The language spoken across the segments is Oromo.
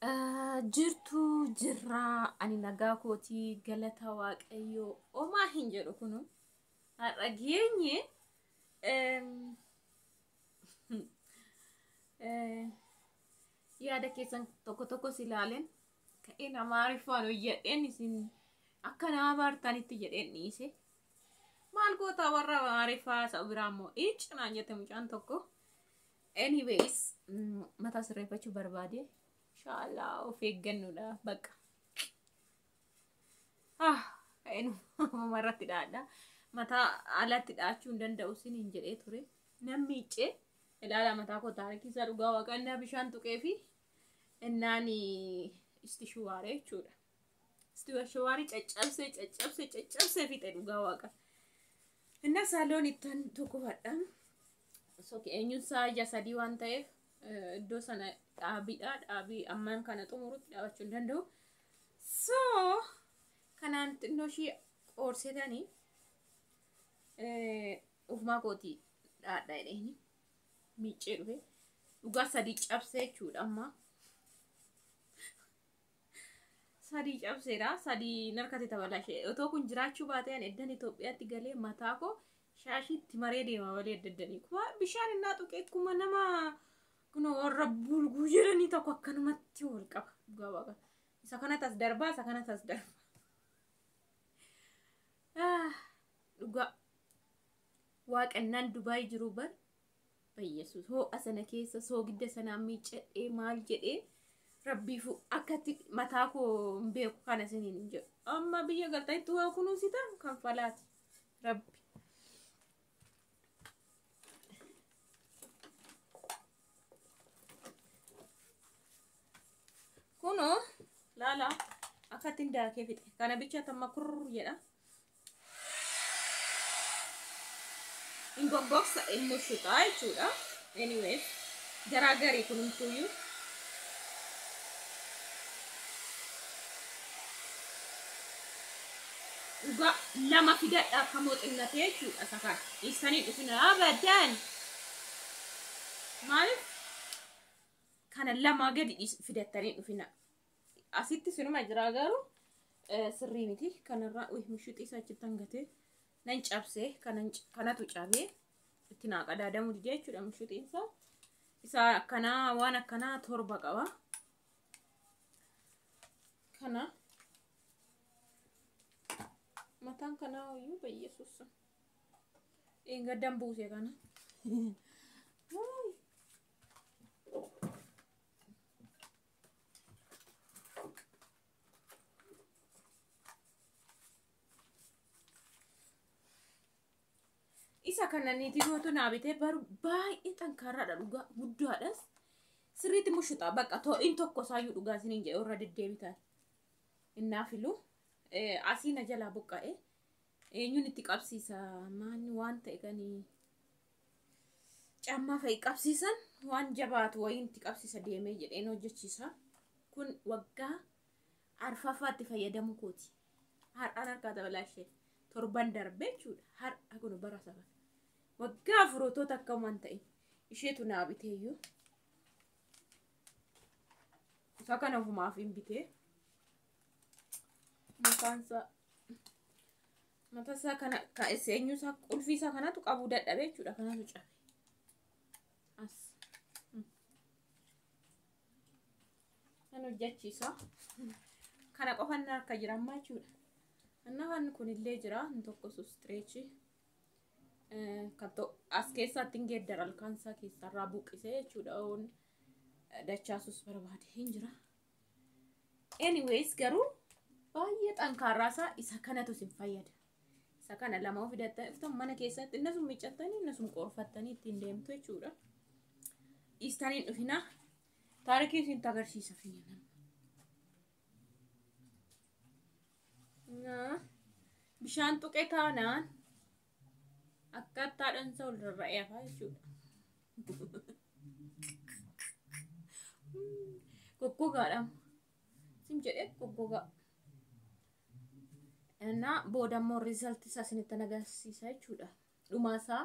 Jirtu jirraa, ani nagaa kootii, galata Waaqayyoo, homaa hin jedhu. Kunu har'a geenye yaada keessan tokko tokkos ilaalen ka'een Amaariffaan hojjedheen isin akka nama bartanitti jedheen dhiise. Maal gootaa, warra Amaariffaa isa biraa immoo iccinaan jette mucaan tokko. Anyways, mataa sirreeffachuu barbaade. Inshallah, of eeggannoodha bakka. Ah, irratti dhaadha. Mataa alatti dhaachuu hin danda'u siniin jedhee ture. Namni iccee ilaala mataa koo taarikii isaa, dhugaa Waaqannaa bishaan tuqee fi innaan istishuwaaree jechuudha. Istishuwaarii caccabsee caccabsee caccabsee fixe, dhugaa Waaqa. Inna saaloon ittaan tokkofadha. So eenyuun isaa ija sadii waan ta'eef iddoo sana dhaabiidha. Dhaabii ammaan kana xumurutti dhaabachuu hin danda'u. So kanaan xinnoo ishii qoorsetanii ufumaa kootii dhaadha jedheeni miiccee dhufe. Dhugaa sadii cabsee jechuudha amma. Sadii cabseera. Sadii narkate tabalashee. Otoo kun jiraachuu baatee ani eddan Itoophiyaatti galee mataa koo shaashiitti maree deema malee adda addanii. Kuma bishaan innaa tuqee kuma nama kun warra bulguu jedhanii tokko akkanumatti wal qaba. Dhugaa Waaqa. Isa kanatti as darbaa, isa kanatti as darbaa. Dhugaa Waaqannaan Dubaay jiru bar Bayyesuus ho'a sana keessa soogidda sanaan miiccadhee maal jedhee rabbiifu akkatti mataa koo hin beeku kana isiniin hin jedhu. Amma biyya galtanitti waa kunuunsitan kan falaati. Rabbi. Kunoo laala akkatti hin daakee fixe. Kana bicha tamma kurr jedha. Hin goggogsa, hin mushuxaa jechuudha. Anyways, garaagarii kunumtuuyyuu. Dhugaa lama fidadha akka mooxinnatee jechuudha isa kana. Dhiistanii dhufina abadan. Maaliif kana lama gadi fidattanii dhufina. Asitti sinuma jira garuu sirrii miti. Kanarraa mushuxii isaa achitti hangatee nan cabsee, kanatu cabee itti naa qadaadamuu didee jechuudha mushuxiin isaa. Isa akkanaa waan akkanaa 7 qaba. Kana mataan kanaa iyyuu bayyesuus. Gaddan buuse kana. Isa kana niitii gootu naa bitee baru, baay'ee xankaarraadha, dhugaa guddaadhas. Sirriitti mushuxa bakka too'in tokko isaayyuu, dhugaa isiniin jedhe, irra deddeebitan. Innaa filu asii na jalaa buqqa'e, eenyuun itti qabsiisa? Maanni waan ta'e kanii caammaa fa'i qabsiisan, waan jabaatu wayiin itti qabsiisa deemee jedheen hojjechiisa. Kun waggaa arfaffaatti fayyadamu kooti. Har'aan harkaa dabalaashee torban darbe jechuudha. Har'a kun bara saba. Waggaa 4 otoo akka waan ta'e isheetu naa biteeyyuu. Isa kana ofumaaf hin bitee. Mataansaa mataa isaa kana eenyu isaa qulfii isaa kanatu qabuu dadhabe jechuudha. Kanatu cabe. As. Kan hojjechiisa. Kana qofan harka jira ammaa jechuudha. Annafan kunillee jira. Inni tokko stretch. Kan as keessatti hin geeddara, ilkaan isaa keessarraa buqqisee jechuudha. Oon dachaasus barbaade hin jira. Anyways, garuu baay'ee xankaarraa isaa isa kanatu isin fayyada. Isa kana lama of fidattanii mana keessatti inni sun miiccattanii, inni sun qoorfattanii ittiin deemtu jechuudha. Dhiistanii dhufina. Taarikii isin agarsiisa fini. Bishaan tuqe taanaan akkaataa dhansa ol rarra'ee hafaa jechuudha. Goggogaadha. Sim jedhee goggogaa. Innaa booda immoo result isaa isinitti agarsiisa jechuudha. Dhumaasaa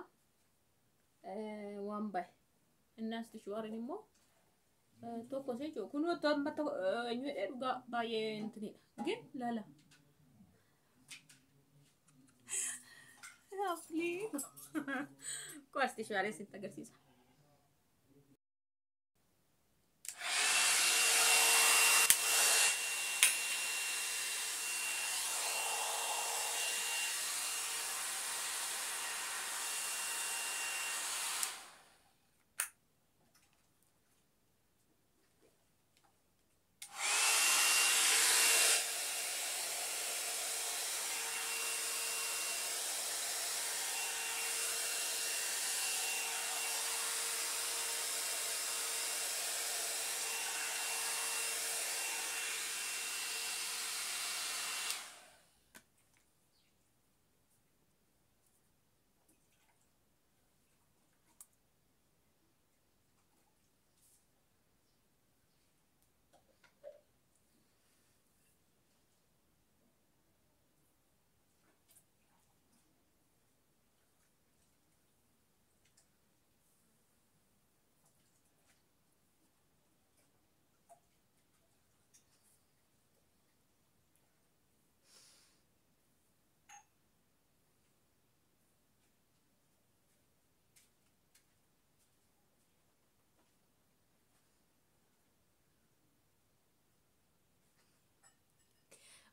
waan bahe. Innaas tishuwaariin immoo Tokko jechuudha. Kun amma eenyu jedhee dhugaa baay'ee intinidha. Gin laala. Afli. Qoasti shaalee sitti agarsiisa.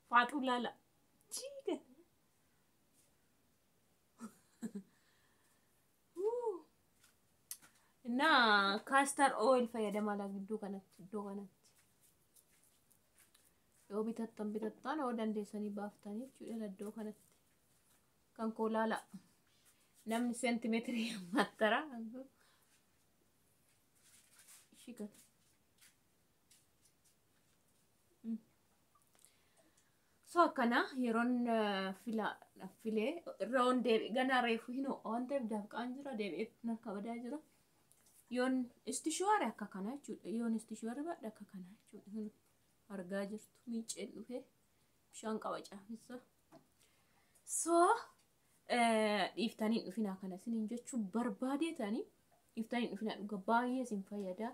Faaxuu laala. Jiidha. እና castor oil fayyadamaa laa gidduu kanatti iddoo kanatti. Yoo bitattan bitattan yoo dandeessanii baaftanii jechuudha iddoo kanatti. Kan koo laala. Namni seentimeetirii mattara. Ishii kana. So akkana yeroon filee irra deebi ganaa reefu hin ho'a waan ta'eef dafqaan jira deebi'ee narka badaa jira. Yoon istishuwaari akka kana jechuudha. Yoon istishuwaari baadha akka kana jechuudha. Argaa jirtu miiceen dhufee bishaan qaba caamisa. So dhiiftanii dhufinaa kana isiniin jechuu barbaadeetanii dhiiftanii dhufinaa dhuga baay'ee isin fayyada.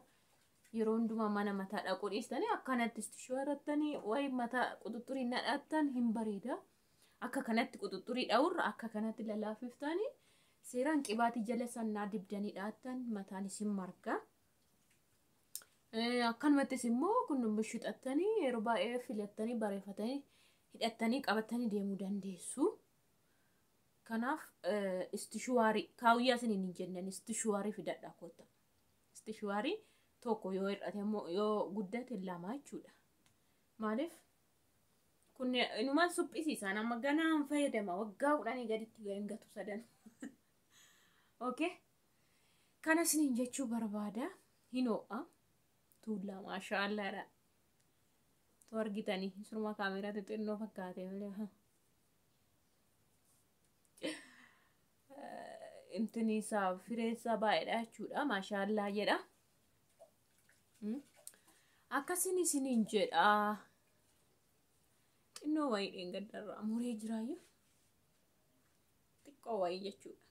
Yeroo hundumaa mana mataa dhaquu dhiistanii akkanatti istishuwaarattanii wayi mataa quxuxurii nadhaattan hin bareeda. Akka kanatti quxuxurii dha'urra akka kanatti lallaafiftanii seeraan qibaatii jala sannaa dibdanii dhaattan mataan isin marga. Akkanumattis immoo kun bishixattanii yeroo baay'ee filattanii bareeffatanii hidhattanii qabatanii deemuu dandeessu. Kanaaf istishuwaarii kaawuyyaa isiniin hin jennan istishuwaarii fidadhaa kotta. Istishuwaarii tokko yoo hir'ate immoo yoo guddate lama jechuudha. Maaliif kun inumaan suphisiisaan amma ganaan fayyadama waggaa 10 gaditti hin gatu sadan. Okay. Kana isiniin jechuu barbaada. Hin ho'a. Tuullaa maashaallaadha. Tu argitanii surma kaameeraa xixinnoo fakkaate malee. Intini isaa fireen isaa baay'eedha jechuudha. Maashaallaa jedha. Akkasiin isiniin jedha. Xinnoo wayii dheengaddarraa muree jiraayyuu. Xiqqoo wayii jechuudha.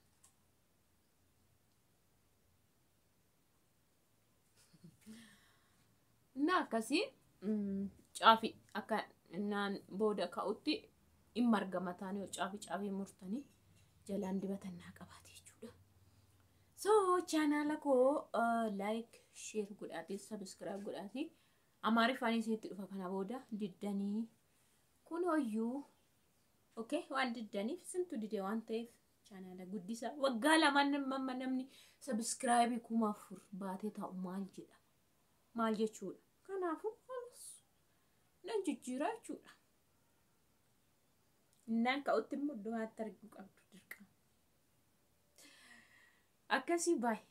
እና akkasii caafii akka naan booda ka'utti hin marga mataan yoo caafii caafii murtanii jalaan dibatannaa qabaate jechuudha. So chaanaala koo like share godhaatii subscribe godhaatii Amaariffaan isinitti dhufa kana booda diddanii kun hoyyuu okay waan diddaniif isintu dide waan ta'eef chaanaala guddisa waggaa lamaan namni subscribe 4000 baatee taa'u maal jedhama maal jechuudha. Kanaafuu nan jijjiiraa jechuudha. Innaan ka'utti immoo iddoo kanatti arguu qabdu dirqama. Akkasii baay'ee.